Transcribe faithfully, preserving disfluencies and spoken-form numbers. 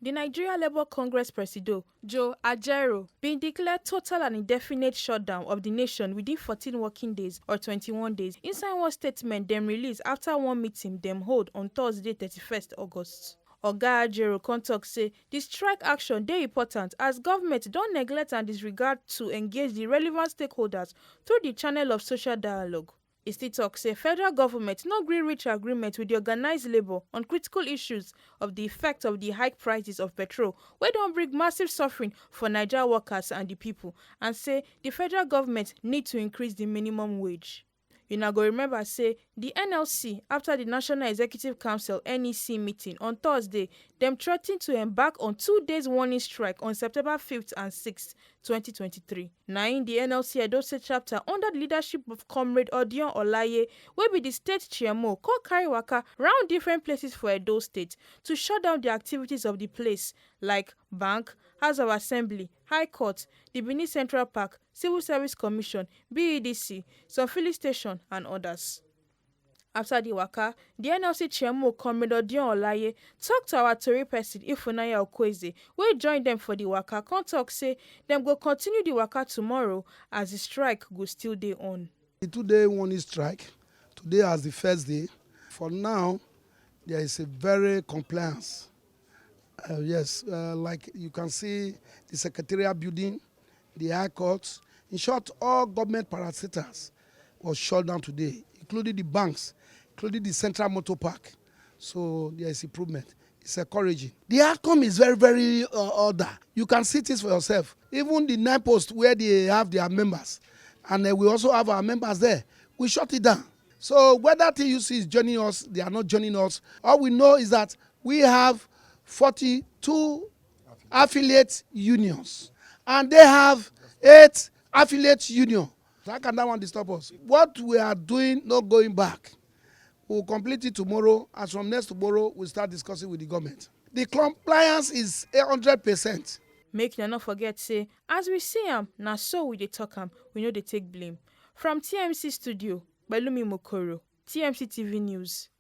Di Nigeria Labour Congress presido, Joe Ajaero, bin declare total and indefinite shutdown of di nation within fourteen working days, or twenty-one days, inside one statement dem release afta one meeting dem hold on Thursday, thirty-first August. Oga Ajaero come tok say di strike action dey important as government don neglect and disregard to engage di relevant stakeholders through di channel of social dialogue. E still tok say federal government no gree reach agreement wit di organised labour on critical issues of di effect of di high prices of petrol, wey don bring massive suffering for Naija workers and di pipo, and say di federal government need to increase di minimum wage. Una go remember say di N L C, afta di National Executive Council, N E C, meeting on Thursday, dem threaten to embark on two days warning strike on September fifth and sixth, twenty twenty-three. Na im di N L C Edo State chapter, under di leadership of Comrade Odion Olaye, wey be di state chairmo, come carry waka round different places for Edo State to shut down di activities of di place, like bank, House of Assembly, High Court, di Benin Central Park, Civil Service Commission, B E D C, some filling station and odas. Afta di waka, di N L C chairmo, Comrade Odion Olaye, tok to our tori pesin, Ifunanya Okwueze, wey join dem for di waka, come tok say dem go continue di waka tomorrow as di strike go still dey on. Di two-day warning strike, today as di first day. For now, there is a very compliance. Uh, yes, uh, like you can see, di Secretariat building, di High Court, in short, all government parastatals was shut down today, including di banks, including di Central Motor Park. So there is improvement. It's encouraging. Di outcome is very, very, uh, order. You can see tins for yourself. Even di nine post where dey have dia members, and, uh, we also have our members there, we shut it down. So whether T U C is joining us, they are not joining us, all we know is that we have forty-two affiliate unions, and they have eight affiliate union. How can that one disturb us? What we are doing, not going back. We will complete it tomorrow. As from next tomorrow, we start discussing with the government. The compliance is a hundred percent. Make una no forget say, as we see am, na so we dey talk am, we no dey take blame. From T M C studio, Pelumi Mokoro, T M C T V News.